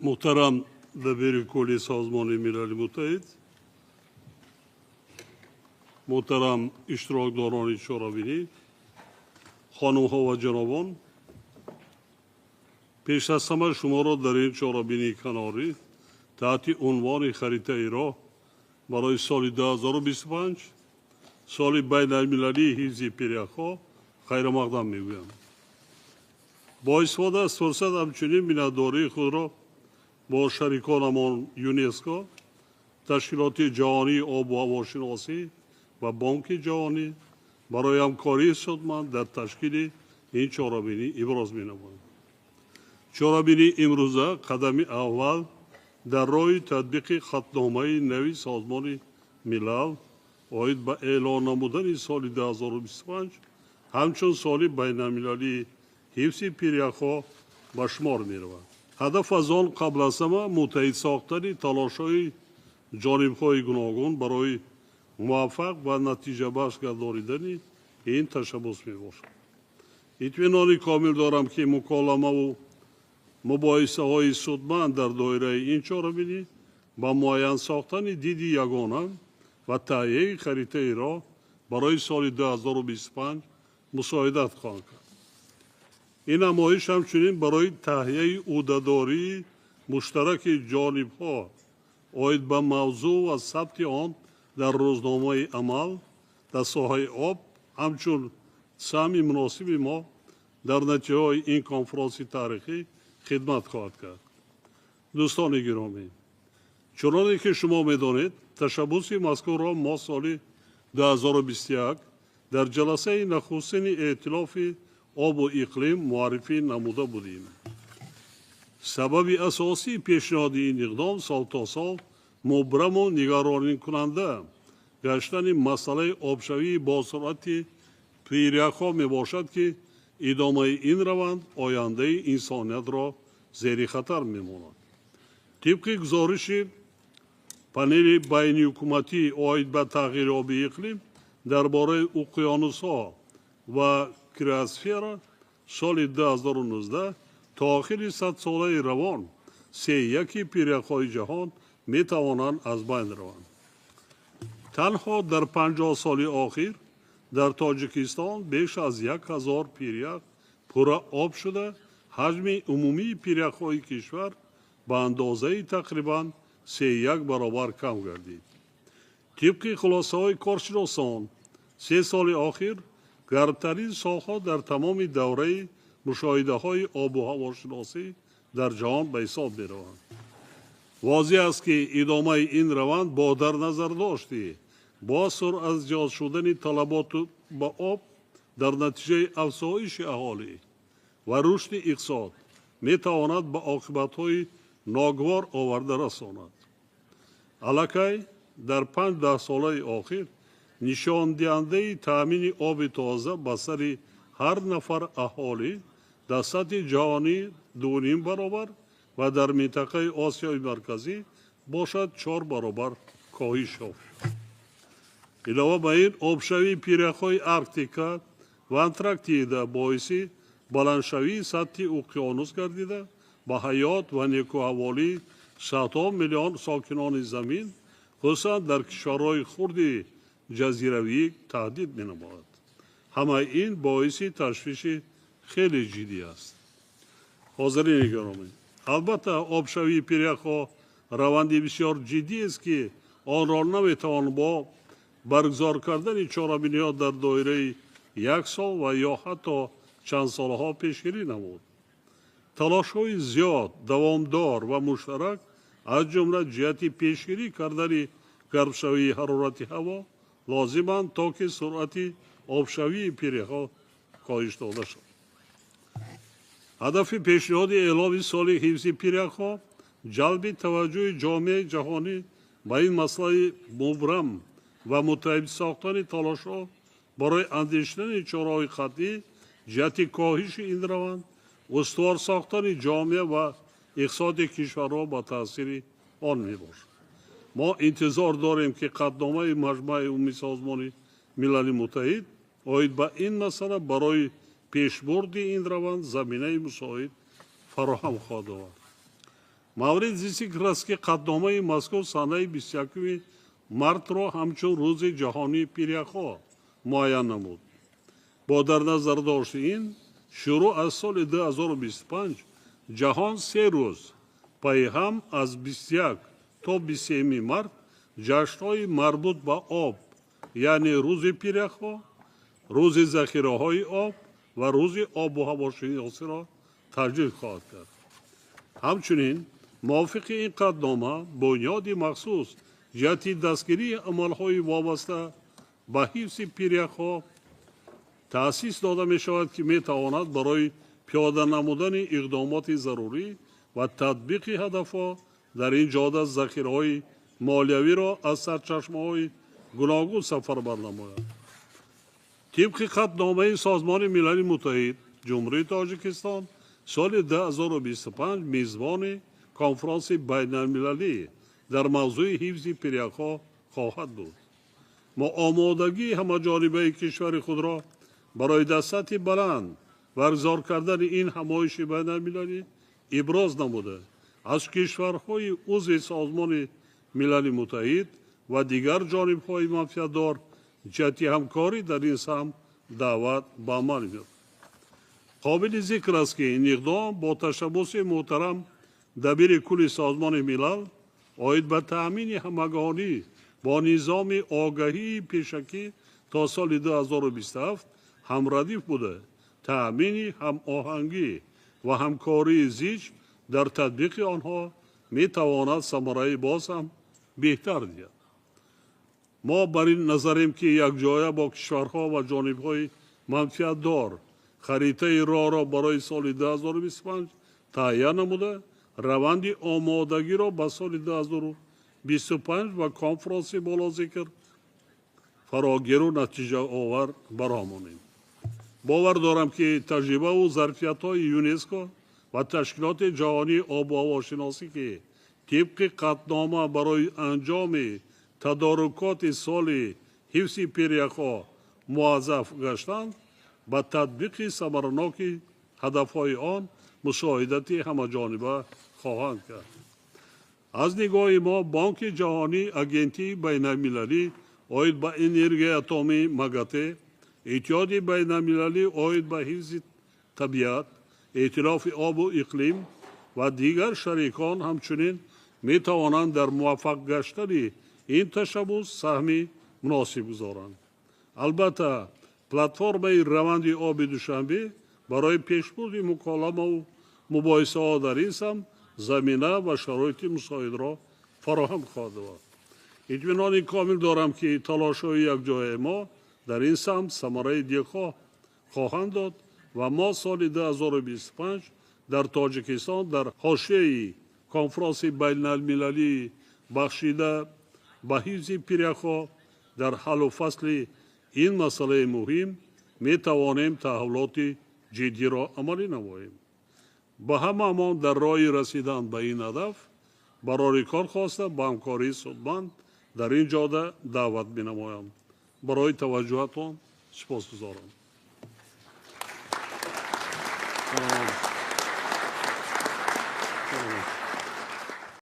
Муҳтарам дабири кулли Созмони Милали Муттаҳид, муҳтарам иштирокдорони чорабинӣ, хонумҳо ва ҷанобон, пеш аз ҳама шуморо дар ин чорабинии канорӣ таҳти унвони «Харитаи роҳ барои соли 2025, соли байналмилалии ҳифзи пиряхҳо», хайрмақдам мегӯям. Бо истифода аз фурсат ҳамчунин миннатдории худро бо шариконамон ЮНЕСКО, Ташкилоти ҷаҳонии обу ҳавошиносӣ ва Бонки ҷаҳонӣ барои ҳамкории судманд дар ташкили ин чорабинӣ иброз менамоям. Чорабинии имрӯза қадами аввал дар роҳи татбиқи қатъномаи нави Созмони Милал оид ба эълон намудани соли 2025 ҳамчун соли байналмилалии ҳифзи пиряхҳо ба шумор меравад. Ҳадаф аз он қабл аз ҳама муттаҳид сохтани талошҳои ҷонибҳои гуногун барои муваффақ ва натиҷабахш гардонидани ин ташаббус мебошад. Итминони комил дорам, ки муколамаву мубоҳисаҳои судманд дар доираи ин чорабинӣ ба муайян сохтани диди ягона ва таҳияи харитаи роҳ барои соли 2025 мусоидат хоҳанд кард. Ин ҳамоиш ҳамчунин барои таҳияи ӯҳдадории муштараки ҷонибҳо оид ба мавзӯъ ва сабти он дар рӯзномаи амал дар соҳаи об ҳамчун саҳми муносиби мо дар натиҷаҳои ин конфронси таърихӣ хидмат хоҳад кард. Дӯстони гиромӣ, чуноне ки шумо медонед, ташаббуси мазкурро мо соли 2021 дар ҷаласаи нахустини Эътилофи обу иқлим муаррифӣ намуда будем. Сабаби асосии пешниҳоди ин иқдом сол то сол мубраму нигаронкунанда гаштани масъалаи обшавии босуръати пиряхҳо мебошад, ки идомаи ин раванд ояндаи инсониятро зери хатар мемонад. Тибқи гузориши панели байниҳукуматӣ оид ба тағйирёбии иқлим дар бораи уқёнусҳо ва криосфера соли 2019, то охири садсолаи равон сеяки пиряхҳои ҷаҳон метавонанд аз байн раванд. Танҳо дар 50 соли охир дар Тоҷикистон беш аз 1000 пирях пурра об шуда, ҳаҷми умумии пиряхҳои кишвар ба андозаи тақрибан сеяк баробар кам гардид. Тибқи хулосаҳои коршиносон, 3 соли охир гармтарин солҳо дар тамоми давраи мушоҳидаҳои обу ҳавошиносӣ дар ҷаҳон ба ҳисоб мераванд. Возеҳ аст, ки идомаи ин раванд бо дар назардошти бо суръат зиёд шудани талаботу ба об дар натиҷаи афзоиши аҳолӣ ва рушди иқтисод метавонад ба оқибатҳои ногувор оварда расонад. Аллакай дар 5 даҳсолаи охир нишондиҳандаи таъмини оби тоза ба сари ҳар нафар аҳолӣ дар сатҳи ҷаҳонӣ 2,5 баробар ва дар минтақаи Осиёи Марказӣ бошад, 4 баробар коҳиш ёфт. Илова ба ин, обшавии пиряхҳои Арктика ва Антарктида боиси баландшавии сатҳи уқёнус гардида, ба ҳаёт ва некӯаҳволии садҳо миллион сокинони замин, хусусан дар кишварҳои хурди ҷазиравӣ, таҳдид менамояд. Ҳамаи ин боиси ташвиши хеле ҷиддӣ аст. Ҳозирини гиромӣ, албатта, обшавии пиряхҳо раванди бисёр ҷиддиест, ки онро наметавон бо баргузор кардани чорабиниҳо дар доираи як сол ва ё ҳатто чанд солҳо пешгирӣ намуд. Талошҳои зиёд, давомдор ва муштарак, аз ҷумла ҷиҳати пешгирӣ кардани гармшавии ҳарорати ҳаво лозиманд, то ки суръати обшавии пиряхҳо коҳиш дода шавад. Ҳадафи пешниҳоди эъломи соли ҳифзи пиряхҳо ҷалби таваҷҷӯҳи ҷомеаи ҷаҳонӣ ба ин масъалаи мубрам ва муттаҳид сохтани талошҳо барои андешидани чораҳои қатъӣ ҷиҳати коҳиши ин раванд, устувор сохтани ҷомеа ва иқтисоди кишварҳо ба таъсири он мебошад. Мо интизор дорем, ки қатъномаи Маҷмаи умумии Созмони Милали Муттаҳид оид ба ин масъала барои пешбурди ин раванд заминаи мусоид фароҳам хоҳад овард. Мавриди зикр аст, ки қатъномаи мазкур санаи 21 мартро ҳамчун Рӯзи ҷаҳонии пиряхҳо муайян намуд. Бо дар назардошти ин, шурӯъ аз соли 2025 ҷаҳон 3 рӯз пайҳам аз 21 то 23 март ҷашнҳои марбут ба об, яъне Рӯзи пиряхҳо, Рӯзи захираҳои об ва Рӯзи обу ҳавошиносиро таҷлил хоҳад кард. Ҳамчунин, мувофиқи ин қатънома, бунёди махсус ҷиҳати дастгирии амалҳои вобаста ба ҳифзи пиряхҳо таъсис дода мешавад, ки метавонад барои пиёда намудани иқдомоти зарурӣ ва татбиқи ҳадафҳо дар ин ҷода захираҳои молиявиро аз сарчашмаҳои гуногун сафарбар намояд. Тибқи қатъномаи Созмони Милали Муттаҳид, Ҷумҳурии Тоҷикистон соли 2025 мизбони конфронси байналмилалӣ дар мавзӯи ҳифзи пиряхҳо хоҳад буд. Мо омодагии ҳамаҷонибаи кишвари худро барои дар сатҳи баланд баргузор кардани ин ҳамоиши байналмилалӣ иброз намуда, аз кишварҳои узви Созмони Милали Муттаҳид ва дигар ҷонибҳои манфиатдор ҷиҳати ҳамкорӣ дар ин самт даъват ба амал меояд. Қобили зикр аст, ки ин иқдом бо ташаббуси муҳтарам дабири кулли Созмони Милал оид ба таъмини ҳамагонӣ бо низоми огаҳии пешакӣ то соли 2027 ҳамрадиф буда, таъмини ҳамоҳангӣ ва ҳамкории зич дар татбиқи онҳо метавонад самараи боз ҳам беҳтар диҳад. Мо бар ин назарем, ки якҷоя бо кишварҳо ва ҷонибҳои манфиатдор харитаи роҳро барои соли 2025 таҳия намуда, раванди омодагиро ба соли 2025 ва конфронси болозикр фарогиру натиҷаовар баромонем. Бовар дорам, ки таҷрибаву зарфиятҳои ЮНЕСКО ва Ташкилоти ҷаҳонии обу ҳавошиносӣ, ки тибқи қатънома барои анҷоми тадорукоти соли ҳифзи пиряхҳо муваззаф гаштанд, ба татбиқи самараноки ҳадафҳои он мусоидати ҳамаҷониба хоҳанд кард. Аз нигоҳи мо, Бонки Ҷаҳонӣ, Агентии байналмилалӣ оид ба энергияи атомӣ, МАГАТЭ, Иттиҳоди байналмилалӣ оид ба ҳифзи табиат, Эътилофи обу иқлим ва дигар шарикон ҳамчунин метавонанд дар муваффақ гаштани ин ташаббус саҳми муносиб гузоранд. Албатта, платформаи раванди оби Душанбе барои пешбурди муколамаву мубоҳисаҳо дар ин самт замина ва шароити мусоидро фароҳам хоҳад овард. Итминони комил дорам, ки талошҳои якҷояи мо дар ин самт самараи дилхоҳ хоҳанд дод ва мо соли 2025 дар Тоҷикистон дар ҳошияи конфронси байналмилалии бахшида ба ҳифзи пиряхҳо дар ҳаллу фасли ин масъалаи муҳим метавонем таҳаввулоти ҷиддиро амалӣ намоем. Ба ҳамаамон дар роҳи расидан ба ин ҳадаф барори кор хоста, ба ҳамкории судманд дар ин ҷода даъват менамоям. Барои таваҷҷӯҳатон сипосгузорам. Саломат.